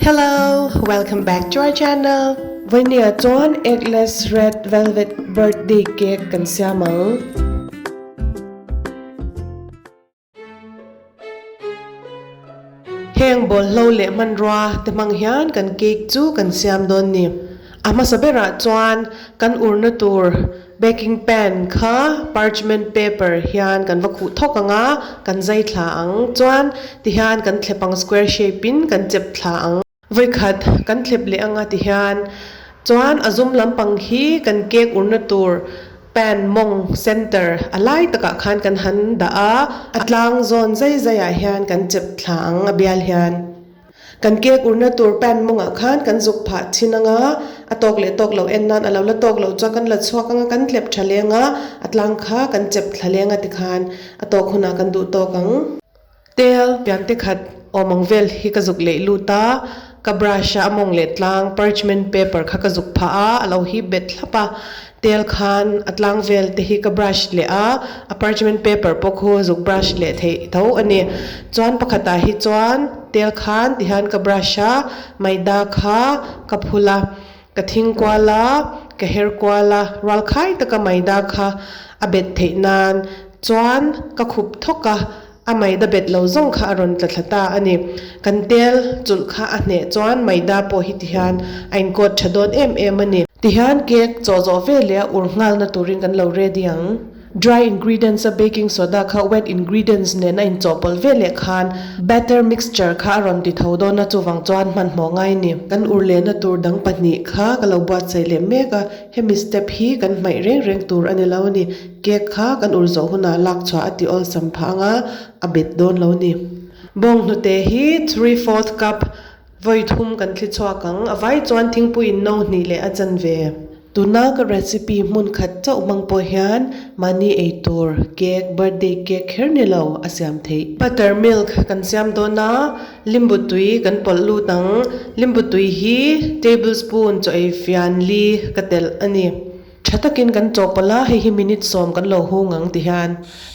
Hello, welcome back to our channel. Vawinia chuan eggless red velvet birthday cake kan siam ang. Heng bawlhlo leh hmanrua te hmang hian kan cake chu kan siam dawn ni. A hmasa berah chuan kan urna tur baking pan kha parchment paper hian kan va khuh thawk ang a, kan zai thla ang. Chuan tihian kan thlep ang square shape in kan chep thla ang. Vawikhat kan thlep leh anga ti hian chuan a zum lampang hi kan cake urna tur pan mawng center a lai takah khan kan han dah a, a tlang zawn zai zaiah hian kan chep thla ang a bial hian. Kan cake urna tur pan mawngah khan kan zuk phah thin anga a tawk leh tawk loh en nan a lo la tawk loh chuan kan la chhuak anga kan thlep tha leng a, a tlang kha kan chep thla leng a tikhan a tawk hunah kan duh tawk ang. Tel piante khat awm ang vel hi ka zuk leh lut a, ka brush a a mawng leh tlang parchment paper kha ka zuk phah a, a lo hip bet thlap a, tel khan a tlang vel te hi ka brush leh a, a parchment paper pawh khu zuk brush leh theih tho a ni. Chuan pakhatah hi chuan tel khan ti hian ka brush a, maida kha ka phul a, ka thing kual a, ka her kual a, rual khai taka maida kha a bet theih nan chuan ka khup thawk a, A maida bet lo zawng kha a rawn tla thla ta a ni. Kan tel chulh kha a hneh chuan maida pawh hi tihian a inkawt tha dawn em em a ni. Tihian cake chaw zawh ve leh a ur nghalna turin kan lo ready ang. Dry ingredients a baking soda kha wet ingredients nen a inchawhpawlh ve leh khan batter mixture kha a rawn ti tho dawn a, chuvang chuan hmanhmawh ngai a ni. Kan ur lehna tur dang pahnih kha ka lo buatsaih leh mek a, hemi step hi kan hmaih reng reng tur a ni lo a ni. Cake kha kan ur zawh hunah lak chhuah a ti awlsam phah anga a bet dawn lo ni. Bawnghnute hi 3/4 cup vawi thum kan thli chhuak ang, a vai chuan thingpui in no hnih leh a chan ve. Tuna ka recipe hmun khat chauh hmang pawh hian mahni ei tur cake, birthday cake kher ni lo a siam theih. Butter milk kan siam dawn a, limbu tui kan pawlh lut ang. Limbu tui hi tablespoon chaw ei fian li ka telh a ni. Tha takin kan chawhpawlh a, hei hi minute sawm kan lo hung ang ti hian.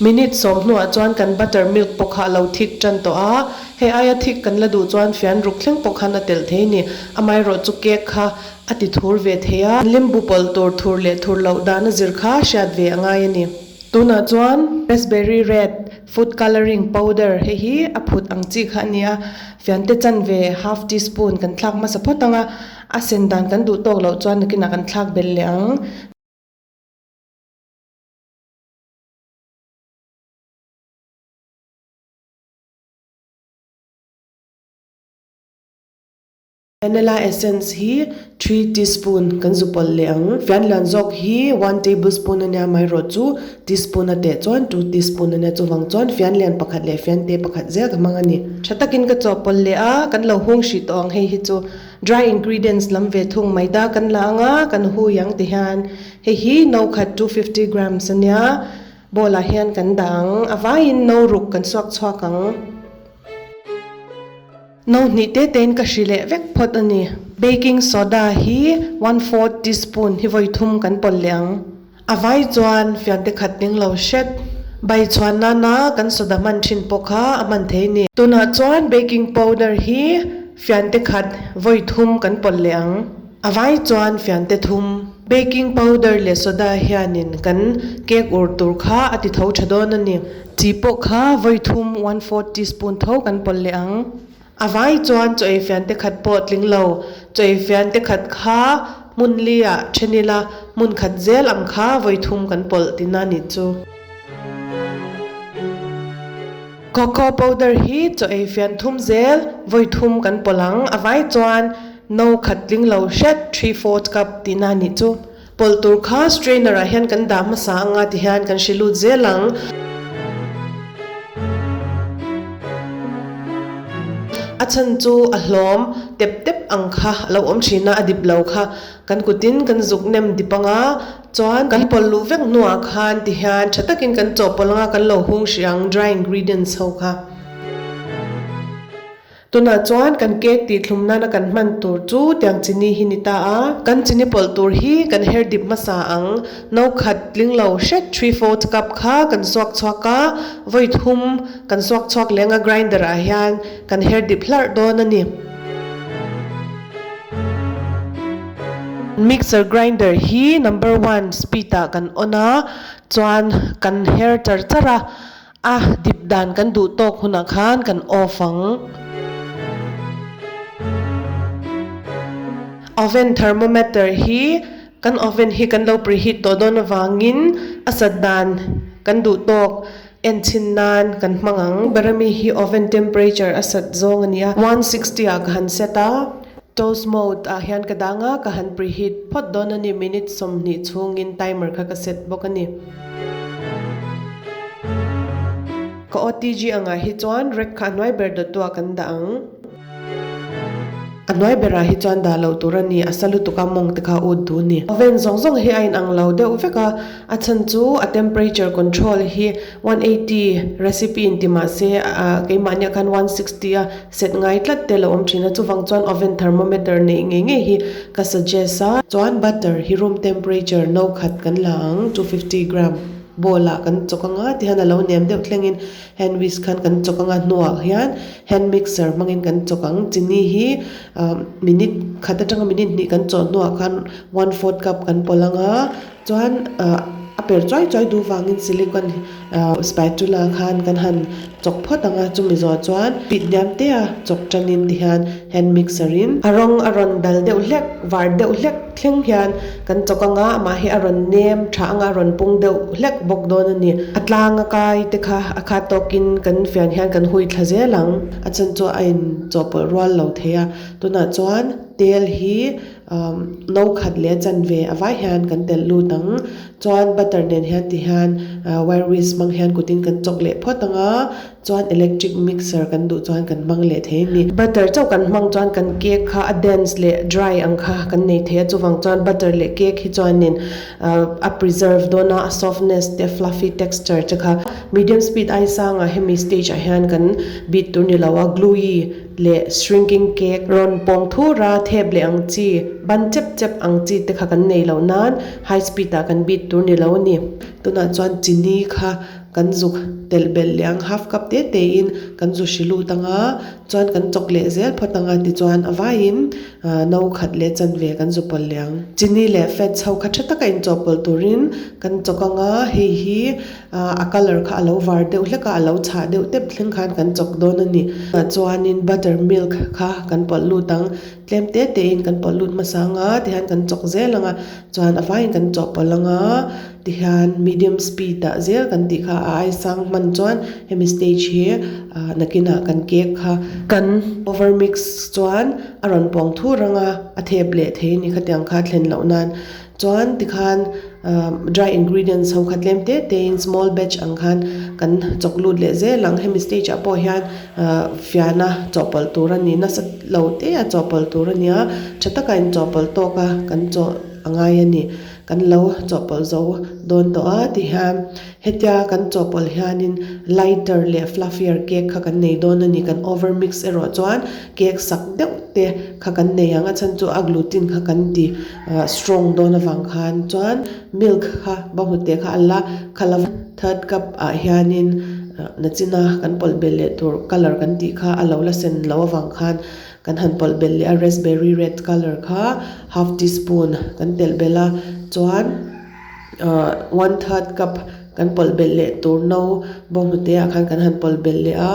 Minute sawm hnuah chuan kan butter milk pawh kha a lo thik tan tawh a, hei aia thik kan la duh chuan fian ruk thleng pawh khan a telh thei ni. Amaherawh chu cake kha a ti thur ve thei a, limbu pawlh tur thur leh thur loh dan a zir kha hriat ve a ngai a ni. Tunah chuan raspberry red food colouring powder hei hi a phut ang chi kha a ni a, fiante chanve half teaspoon kan thlak hmasa phawt ang a, A sen dan kan duh tawk loh chuan nakinah kan thlak belh leh ang. Vanilla essence hi three teaspoon kan zu pawlh leh ang. Fian lian zawk hi one tablespoon a nia amaherawh chu teaspoon a teh chuan two teaspoon a nia chuvang chuan fian lian pakhat leh fian te pakhat zel ka hmang a ni. Tha takin ka chawhpawlh leh a, kan lo hung hrih tawh ang hei hi chu. Dry ingredients lam ve thung maida kan la ang a, kan hui ang ti hian hei hi no khat 250 grams a nia, bowl ah hian kan dah ang, a vaiin no ruk kan suak chhuak ang. No hnih te tein ka hri leh vek phawt a ni. Baking soda hi one fourth teaspoon hi vawi thum kan pawlh leh ang. A vai chuan fiante khat ding lo hret. Bai chhuan nana kan soda hman thin pawh kha a hman thei ni. Tunah chuan baking powder hi fiante khat vawi thum kan pawlh leh ang. A vai chuan fiante thum. Baking powder leh soda hianin kan cake ur tur kha a ti tho tha dawn a ni. Chi pawh kha vawi thum one fourth teaspoon tho kan pawlh leh ang. A vai chuan chaw ei fiante khat pawh tling lo, chaw ei fiante khat kha hmun li ah then ila, hmun khat zel ang kha vawi thum kan pawlh tihna nih chu. Cocoa powder hi chaw ei fian thum zel vawi thum kan pawlh ang, a vai chuan no khat tling lo hret, 3/4 cup, tihna nih chu. Pawlh tur kha strainer ah hian kan dah hmasa anga ti hian kan hre lut zel ang. A chhan chu a hlawm tep tep ang kha a lo awm thin a, a dip lo kha kan kutin kan zuk nem dip anga chuan kan pawlh luh vek hnuah khan ti hian tha takin kan chawhpawlh anga kan lo hung hrih ang dry ingredients ho kha. Tunah chuan kan cake tih thlum nana kan hman tur chu tiang chini hi ni ta a. Kan chini pawlh tur hi kan her dip hmasa ang. No khat tling lo hret 3/4 cup kha kan suak chhuak a, vawi thum kan suak chhuak leng a grinder ah hian kan her dip hlarh dawn a ni. Mixer grinder hi number one speed ah kan on a, chuan kan her char char a, a dip dan kan duh tawk hunah khan kan off ang. Oven thermometer hi kan oven hi kan lo preheat tawh dawn avangin a sat dan kan duh tawk en chhin nan kan hmang ang. Berami hi oven temperature a sat zawng a ni a, 160 ah ka han set a, toast mode ah hian ka dang a, ka han preheat phawt dawn a ni, minute 20 chhungin timer kha ka set bawk a ni. Ka OTG angah hi chuan rack kha a hnuai ber dawttuah kan dah ang. A hnuai berah hi chuan dah loh tur a ni, a sa lutuk a mawng te kha ut duh a ni. Oven zawng zawng hi a inang lo deuh vek a, a chhan chu a temperature control hi 180 recipe in ti mah se keimahniah khan 160 a set ngai tlat te lo awm thin a, chuvang chuan oven thermometer neih ngei ngei hi ka suggest a. Chuan butter hi room temperature no khat kan la ang, 250 gram bowl ah kan chawk anga tihian a lo nem deuh thlengin Hand whisk khan kan chawk anga hnuah hian hand mixer hmangin kan chawk ang. Chini hi minute khat atanga minute hnih kan chawh hnuah khan one fourth cup kan pawlh anga chuan a per chuai chuai duh vangin silicone spatula khan kan han chawk phawt anga chumi zawh chuan pit hniam te a chawk tanin tihian hand mixer in a rawng a rawn dal deuh hlek var deuh hlek thleng hian kan chawk anga amah hi a rawn nem tha anga a rawn pung deuh hlek bawk dawn a ni. A tlang a kai te kha a khat tawkin kan fian hian kan hui thla zel ang. A chhan chu a in chawhpawlh rual lo thei a, tunah chuan tel hi no khat leh chanve a vai hian kan telh lut ang. Chuan butter nen hian ti hian wire whisk hmang hian kutin kan chawk leh phawt anga Chuan electric mixer kan duh chuan kan hmang leh thei a ni. Butter chauh kan hmang chuan kan cake kha a dense leh dry ang kha kan nei thei a, chuvang chuan butter leh cake hi chuanin a preserve dawn a, a softness te fluffy texture te kha. Medium speed ai sangah hemi stage ah hian kan beat tur ni lo a, gluey leh shrinking cake rawn pawng thur a, thep leh ang chi, ban chep chep ang chi te kha kan nei loh nan high speed ah kan beat tur ni lo a ni. Tunah chuan chini kha Kan zuk telh belh leh ang half cup te te in kan zu hri lut anga chuan kan chawk leh zel phawt anga tichuan a vaiin no khat leh chanve kan zu pawlh leh ang. Chini leh fats ho kha tha taka inchawhpawlh turin kan chawk anga hei hi a colour kha a lo var deuh hlek a a lo chhah deuh tep thleng khan kan chawk dawn a ni. Chuanin butter milk kha kan pawlh lut ang tlem te te in kan pawlh lut hmasa anga tihian kan chawk zel anga chuan a vaiin kan chawhpawlh anga. Tihian medium speed ah zel kan tih kha a ai sang hman chuan hemi stage hi nakinah kan cake kha kan over mix chuan a rawn pawng thur anga a thep leh thei a ni khatiang kha thlen loh nan chuan tikhan dry ingredients ho kha tlem te te in small batch ang khan kan chawk lut leh zel ang hemi stage ah pawh hian fiana chawhpawlh tur a ni nasa lo te a chawhpawlh tur a nia tha taka inchawhpawlh tawk a kan chawh a ngai a ni. Kan lo chawhpawlh zo dawn tawh a tihian hetia kan chawhpawlh hianin lighter leh fluffier cake kha kan nei dawn a ni. Kan over mix erawh chuan cake sak deuh te kha kan nei ang a chhan chu a gluten kha kan ti strong dawn avang khan chuan milk kha bawnghnute kha a la khalh a third cup ah hianin nachina kan pawlh belh leh tur colour kan tih kha a lo la sen loh avang khan Kan han pawlh belh leh a raspberry red colour kha half teaspoon kan telh belh a chuan ahh one third cup kan pawlh belh leh tur no bawnghnute ah khan kan han pawlh belh leh a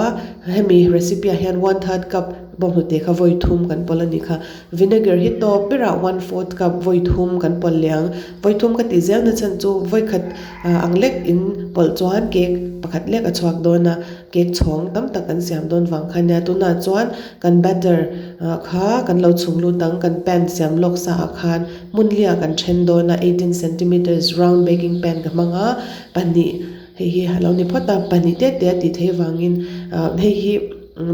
hemi recipe ah hian one third cup bawnghnute kha vawi thum kan pawlh a nih kha vinegar hi tawp berah one fourth cup vawi thum kan pawlh leh ang vawi thum ka tih zel na chhan chu vawi khat ang lek in pawlh chuan cake pakhat lek a chhuak dawn a. Cake chhawng tam tak kan siam dawn vang kha nia tunah chuan kan batter kha kan lo chhung lut ang kan pan siam lawk sa ah khan hmun liah kan then dawn a 18 centimeters round baking pan ka hmang a pahnih hei hi a lo ni phawt a pahnih te te a tih theih avangin hei hi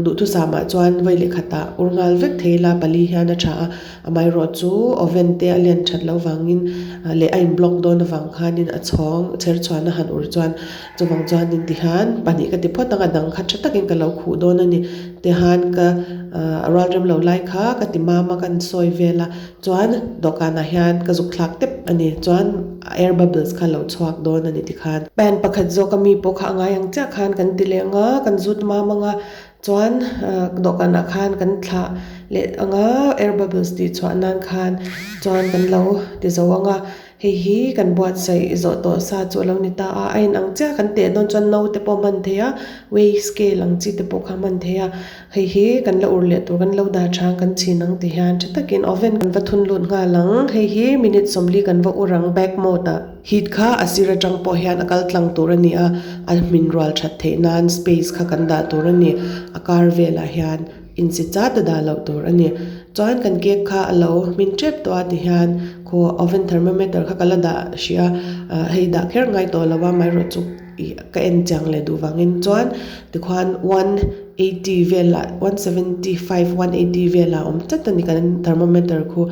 duhthusam ah chuan vawi leh khatah ur nghal vek thei ila pali hian a tha a Amaherawhchu oven te a lian that loh vangin leh a in block dawn avang khanin a chhawng chher chhuan a han ur chuan chuvang chuanin tihian pahnih ka ti phawt ang a dang kha tha takin ka lo khuh dawn a ni. Tihian ka rual rem lo lai kha ka ti mam a kan sawi vel a chuan dawhkanah hian ka zuk thlak tep a ni chuan air bubbles kha lo chhuak dawn a ni tikhan. Pan pakhat zawk ami pawh kha a ngai ang chiah khan kan ti leh ang a kan zut mam ang a. Chuan dawhkanah khan kan thlah leh anga air bubbles tih chhuah nan khan chuan kan lo ti zo anga hei hi kan buatsaih zawh tawh sa chu a lo ni ta a a inang chiah kan teh dawn chuan no te pawh a hman theih a weigh scale ang chi te pawh kha a hman theih a hei hi kan la ur leh tur kan lo dah tha ang kan chhin ang ti hian tha takin oven kan va thun lut nghal ang hei hi minute 40 kan va ur ang back mode ah. Heat kha a sir atang pawh hian a kal tlang tur a ni a, a hmin rual that theih nan space kha kan dah tur a ni. A kar velah hian insi chat a dah loh tur a ni. Chuan kan cake kha a lo hmin tep tawh a ti hian khaw oven thermometer kha ka la dah hrih a, hei dah kher ngai tawh lo a, amaherawhchu chu ih ka en chiang leh duh vangin chuan tikhuan 180 velah 175 180 velah a awm tlat a ni kan thermometer khu.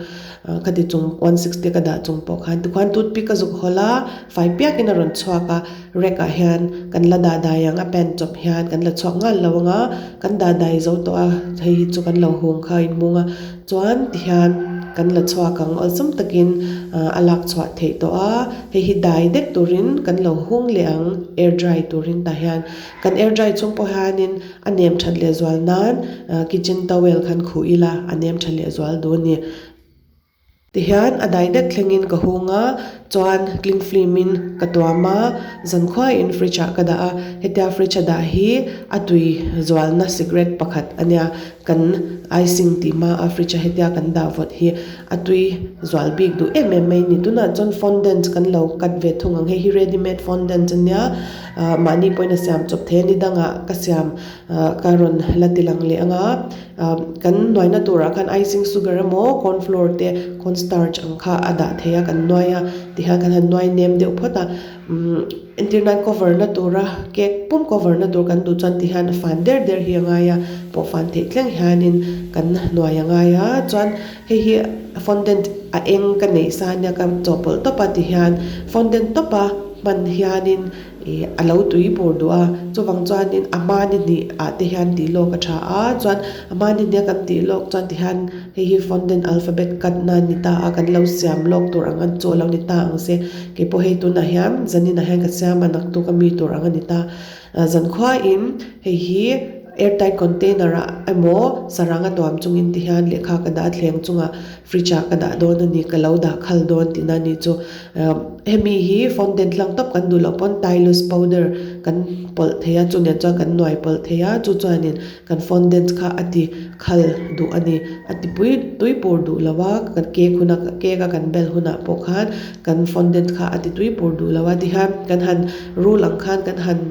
Khati chung 160 ka dah chung pawh khan tikhuan toothpick a zuk hawlh a, fai piakin a rawn chhuak a, rack ah hian kan la dah dai ang a pan chawp hian kan la chhuak nghal lo ang a, kan dah dai zo tawh a, hei hi chu kan lo hung kha a inhmung a, chuan tihian kan la chhuak ang awlsam takin a lak chhuah theih tawh a, hei hi dai dek turin kan lo hung leh ang air dry turin tah hian kan air dry chung pawh hianin a nem that leh zual nan kitchen towel khan khuh ila a nem tha leh zual duh a ni. Tihian a dai dek thlengin ka hung a, chuan cling film in ka tuam a, zankhuaiin fridge ah ka dah a, hetia fridge a dah hi a tui zualna secret pakhat a nia, kan icing tih hma a fridge a hetia kan dah vawt hi a tui zual bik duh em em mai a ni. Tunah chuan fondant kan lo cut ve thung ang, hei hi ready made fondant a nia, ah mahni pawhin a siam chawp thei a ni dangah ka siam ah ka rawn la ti lang leh ang a. Kan nuaina turah khan icing sugar emaw corn flour te corn starch ang kha a dah thei a kan nuai a tihian kan han nuai nem deuh phawt a umm entir nan cover na tura cake pum cover na tur kan duh chuan tihian a fan der der hi a ngai a pawh fan theih thleng hianin kan nuai a ngai a chuan hei hi fondant a eng ka neih sa ania ka chawhpawlh tawp a tihian fondant tawp a hman hianin. Ih a lo tui bur duh a, chuvang chuanin a hma ni hnih ah te hian tih lawk a tha a, chuan a hma ni hnih a kan tih lawk chuan ti hian hei hi fondant alphabet cut na ni ta a, kan lo siam lawk tur ang a chu a lo ni ta ang se, keipawh hei tunah hian zanin ah hian ka siam a naktuk a mi tur ang a ni ta, zankhuain hei hi airtight container ah emaw sarang a tuam chungin ti hian lehkha ka dah a thleng chungah fridge ah ka dah dawn a ni, ka lo dah khal dawn tihna a ni chu. Hemi hi fondant hlang tawp kan duh loh pawn tylose powder kan pawlh thei a, chuniah chuan kan nuai pawlh thei a, chu chuanin kan fondant kha a ti khal duh a ni. A ti pui tui pur duh lo a, kan cake huna cake a kan bel hunah pawh khan kan fondant kha a ti tui pur duh lo a, tihian kan han rul ang khan kan han.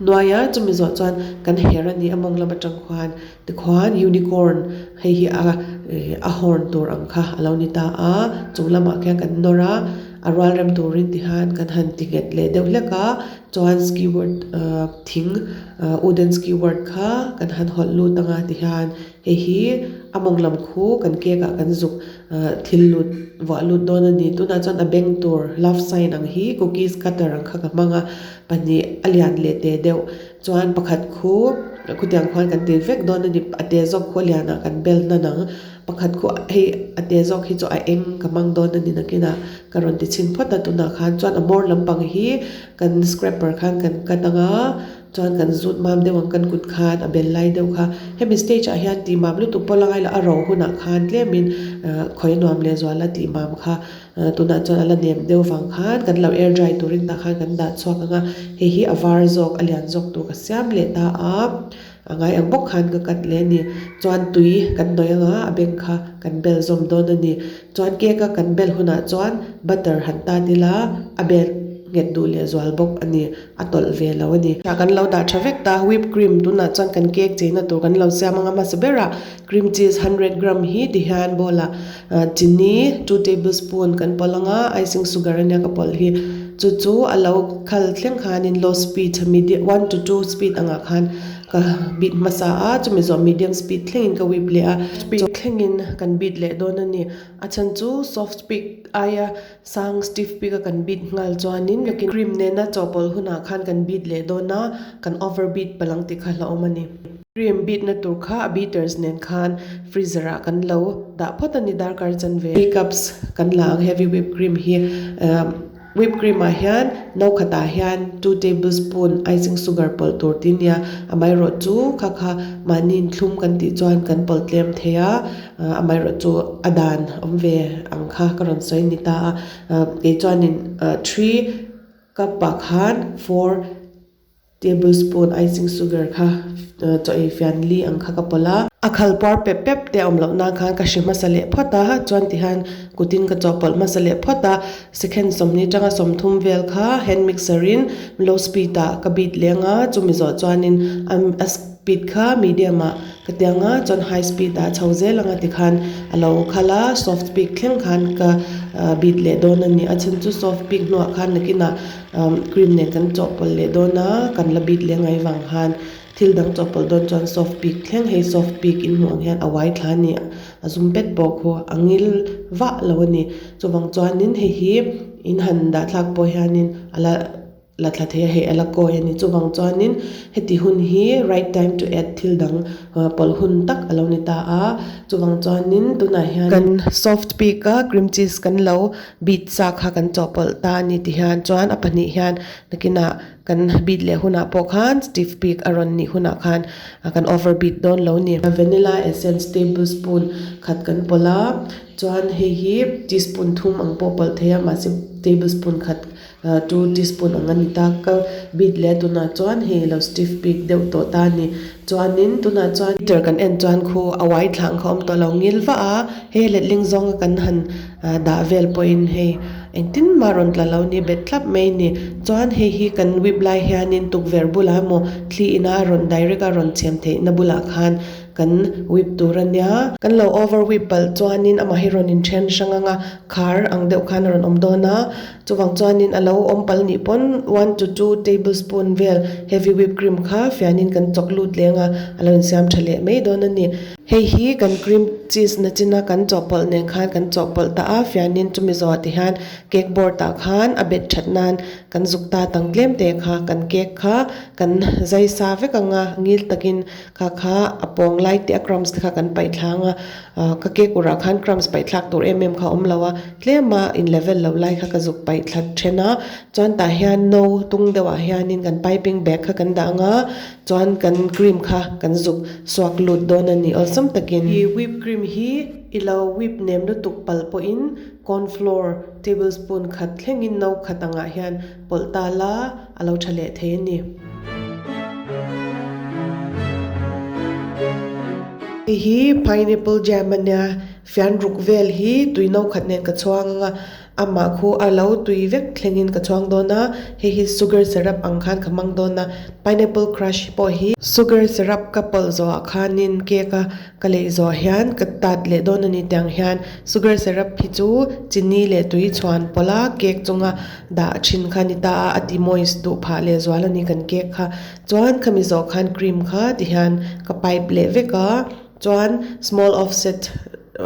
Hnuaia chumi zawh chuan kan her a ni a mawng lam atang khuan tikhuan unicorn hei hi a ih a horn tur ang kha a lo ni ta a chung lamah khian kan nawr a a rual rem turin tihian kan han ti nghet leh deuh hlek a chuan skewer ah thing ah wooden skewer kha kan han hawlh lut anga tihian hei hi a mawng lam khu kan cake ah kan zuk ah thil lut vuah lut dawn a ni tunah chuan a beng tur love sign ang hi cookies cutter ang kha ka hmang a. Pahnih a lian leh teh deuh chuan pakhat khu khutiang khuan kan ti vek dawn a ni a te zawk khu a lianah kan bel hnan ang pakhat khu hei a te zawk hi chu a eng ka hmang dawn a ni nakinah ka rawn ti chhin phawt a tunah khan chuan a hmawr lampang hi kan scrapper khan kan cut ang a chuan kan zut mam deuh ang kan kut khan a bel lai deuh kha hemi stage ah hian tih mam lutuk pawh la ngai lo a ro hunah khan tlemin ah khawi nuam leh zuala tih mam kha. Tunah chuan a la nem deuh vang khan kan lo air dry turin tah khan kan dah chhuak ang a, hei hi a var zawk a lian zawk tur ka siam leh ta a, a ngai ang bawk khan ka cut leh a ni. Chuan tui kan hnawih ang a, a beng kha kan bel zawm dawn a ni. Chuan cake a kan bel hunah chuan butter han tan ila a bel nghet duh leh zual bawk a ni. A tawlh ve lo a ni. Tah kan lo dah tha vek ta, whip cream tunah chuan kan cake cheina tur kan lo siam ang a hmasa berah cream cheese hundred gram hi tihian bowl ah chini two tablespoon kan pawlh ang a, icing sugar ania ka pawlh hi chu chu a lo khal thleng khanin low speed one to two speed angah khan ka beat hmasa a chumi zawh medium speed thlengin ka whip leh a speed thlengin kan beat leh dawn a ni a chhan chu soft speed aia Sang stiff bik a kan beat nghal chuanin nakin cream nena chawhpawlh hunah khan kan beat leh dawn a, kan over beat palh ang tih kha hlauhawm a ni. Cream beat na tur kha a beaters nen khan freezer ah kan lo dah phawt a ni darkar chanve. Three cups kan la ang heavy whip cream hi. Whip cream ah hian no khatah hian two tablespoon icing sugar pawlh tur tih ania amaherawhchu kha kha mahni inthlum kan tih chuan kan pawlh tlem thei a amaherawhchu a dan awm ve ang kha ka rawn sawi ni ta a kei chuanin three cup ah khan four Tablespoon icing sugar kha chaw ei fian li ang kha ka pawlh a. A khal puar pep pep te a awm loh nan khan ka hri hmasa leh phawt a, chuan tihian kutin ka chawhpawlh hmasa leh phawt a, second sawmhnih atanga sawmthum vel kha hand mixer in low speed ah ka beat leng a, chumi zawh chuanin a speed kha medium ah ka ti ang a, chuan high speed ah chho zel ang a tikhan a lo khal a, soft peak thleng khan ka beat leh dawn a ni. A chhan chu soft peak hnuah khan nakinah Cream nen kan chawhpawlh leh dawn a, kan la bit leh ngai vang khan thil dang chawhpawlh dawn chuan soft peak thleng hei soft peak in hmuh ang hian a uai thla a ni a zum pet pawh khu a ngil vah lo a ni chuvang chuanin hei hi in han dah thlak pawh hianin a la la thla thei a hei a la kawi a ni chuvang chuanin heti hun hi right time to add thil dang pawlh hun tak a lo ni ta a chuvang chuanin tunah hian kan soft peak a cream cheese kan lo Beat sa kha kan chawhpawlh ta a ni ti hian chuan a pahnih hian nakinah kan beat leh hunah pawh khan stiff peak a rawn nih hunah khan kan over beat dawn lo ni. Vanilla essence tablespoon khat kan pawlh a, chuan hei hi teaspoon thum ang pawh pawlh thei a mahse tablespoon khat two teaspoon ang a ni ta ka beat leh tunah chuan hei lo stiff peak deuh tawh ta a ni. Chuanin tunah chuan meter kan en chuan khu a uai thla ang kha awm tawh lo ngil vah a, hei letling zawnga kan han dah vel pawhin hei engtin mah rawn tla lo ni bet thlap mai ni. Chuan hei hi kan whip lai hianin tukverh bulah emaw thli ina a rawn direct a rawn chhem theihna bulah khan kan whip tur a nia. Kan lo over whip palh chuanin amah hi rawn inthen hrang anga khar ang deuh khan a rawn awm dawn a. Chuvang chuanin a lo awm pal nih pawn one to two tablespoon vel heavy whip cream kha fianin kan chawk lut leng a, a lo insiam tha leh mai dawn a ni. Hei hi kan cream cheese na china kan chawhpawlh nen khan kan chawhpawlh ta a, fianin chumi zawh ti hian cake board ah khan a bet that nan kan zuk ta tang tlem te kha kan cake kha kan zai sa vek ang a, ngil takin kha kha a pawng lai te a crumbs te kha kan paih thlang a. Ka cake urah khan crumbs paih thlak tur em em kha a awm lo a, tlema in level lo lai kha ka zuk paih thla then a, chuan tah hian no tung deuhah hianin kan piping bag kha kan dah ang a, chuan kan cream kha kan zuk suak lut dawn a ni awlsam takin. I whip cream hi i lo whip nem lutuk palh pawhin corn flour tablespoon khat thlengin no khat angah hian pawlh ta la a lo tha leh thei a ni. Hei hi pineapple jam a nia fian ruk vel hi tui no khat nen ka chhuang ang a amah khu a lo tui vek thlengin ka chhuang dawn a hei hi sugar syrup ang khan ka hmang dawn a pineapple crush pawh hi sugar syrup ka pawlh zawhah khanin cake a Ka lei zawh hian ka tat leh dawn a ni tiang hian sugar syrup hi chu chini leh tui chhuan pawlh a cake chunga dah thin kha a ni ta a, a ti moist duh phah leh zual a ni kan cake kha. Chuan khami zawh khan cream kha ti hian ka pipe leh vek a, chuan small offset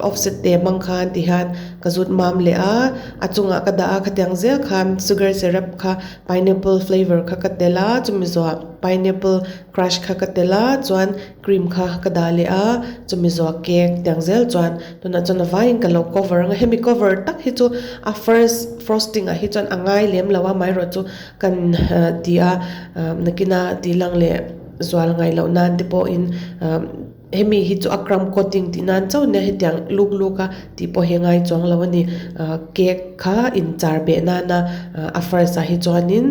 offset te hmang khan ti hian ka zut mam leh a, a chungah ka dah a khatiang zel khan sugar syrup kha pineapple flavour kha ka telh a, chumi zawhah pineapple crush kha ka telh a chuan Cream kha ka dah leh a, chumi zawh cake tiang zel chuan tunah chuan a vaiin ka lo cover ang a, hemi cover tak hi chu a first frosting ah hi chuan a ngai lem lo a, amaherawhchu kan ti a nakina tih lang leh zual ngaih loh nan te pawhin hemi hi chu a crumb coating tih nan chauh nia hetiang luk luk a tih pawh hi a ngai chuang lo a ni, cake kha inchar beh nana a first ah hi chuanin.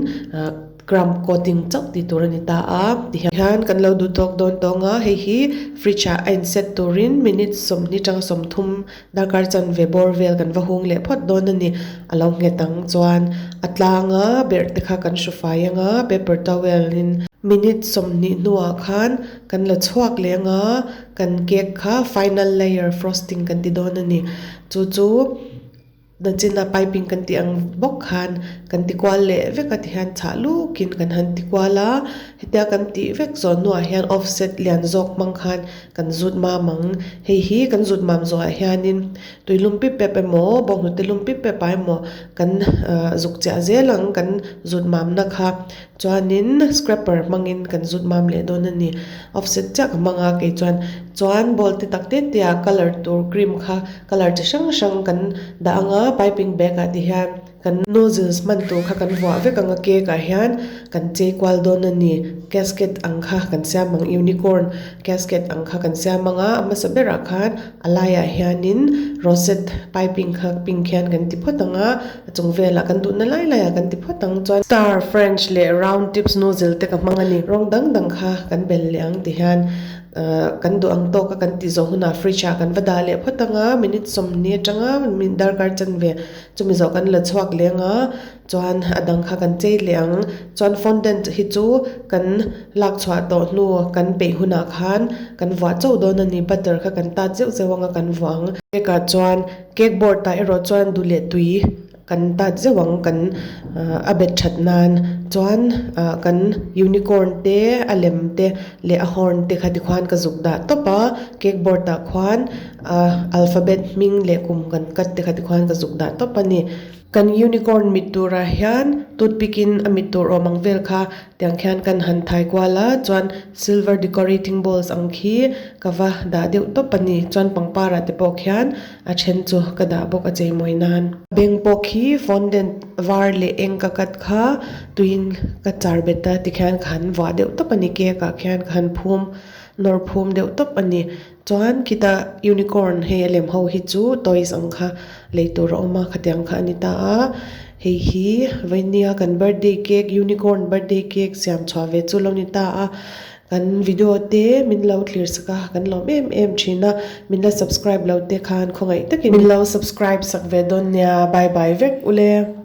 Crumb coating chauh tih tur a ni ta a, tihian kan lo duh tawk dawn tawng a, hei hi fridge ah a in set turin minute sawmhnih tanga sawmthum darkar chanve bawr vel kan va hung leh phawt dawn a ni, a lo nghet ang chuan a tlang a berh te kha kan hru fai ang a, paper towel in minute sawmhnih hnuah khan kan la chhuak leh ang a, kan cake kha final layer frosting kan ti dawn a ni, chu chu. Nachina piping kan tih ang bawk khan kan ti kual leh vek a tihian chhah lukin kan han ti kual a, hetia kan tih vek zawh hnuah hian offset lian zawk hmang khan kan zut mam ang. Hei hi kan zut mam zawhah hianin tui lum pip pep emaw bawnghnute lum pip pep ah emaw kan zuk chiah zel ang kan zut mamna kha chuanin scrapper hmangin kan zut mam leh dawn a ni. Offset chiah ka hmang a kei chuan chuan bowl te tak te te ah colour tur cream kha Colour chi hrang hrang kan dah ang a, piping bag ah te hian kan nozzles hman tur kha kan vuah vek ang a cake ah hian kan chei kual dawn a ni casket ang kha kan siam ang unicorn casket ang kha kan siam ang a a hmasa berah khan a laiah hianin rosette piping kha pink hian kan ti phawt ang a a chung velah kan duhna lai laiah kan ti phawt ang chuan star french leh round tips nozzle te ka hmang a ni rawng dang dang kha kan bel leh ang ti hian Ahh kan duh ang tawk a kan tih zawh hunah fridge ah kan va dah leh phawt ang a minute sawmhnih atanga darkar chanve chumi zawh kan la chhuak leh ang a chuan a dang kha kan chei leh ang chuan fondant hi chu kan lak chhuah tawh hnu kan peih hunah khan kan vuah chauh dawn a ni butter kha kan tat zeuh zeuh ang a kan vuah ang cake ah chuan cake board ah erawh chuan duh leh tui. Kan tat zeuh ang kan a bet that nan chuan ah kan unicorn te a lem te leh a horn te kha tikhuan ka zuk dah tawp a cake board ah khuan ah alphabet hming leh kum kan cut te kha tikhuan ka zuk dah tawp a ni. Kan unicorn mit turah hian toothpick in a mit tur awm ang vel kha Tiang khian kan han thai kual a, chuan silver decorating balls ang khi ka va dah deuh tawp a ni. Chuan pangpar ah te pawh khian a then chu ka dah bawk a cheimawi nan. Beng pawh khi fondant var leh eng ka cut kha tuiin ka char bet a tikhian ka han vuah deuh tawp a ni cake ah khian ka han phum nawr phum deuh tawp a ni. Chuan khita unicorn hei a lem ho hi chu toys ang kha lei tur a awm a khatiang kha a ni ta a hei hi vainia kan birthday cake unicorn birthday cake siam chhuah ve chu lo ni ta a kan video te min lo thlir sak a kan lawm em em thin a min la subscribe lo te khan khawngaih takin min lo subscribe sak ve dawn nia bye bye vek ule.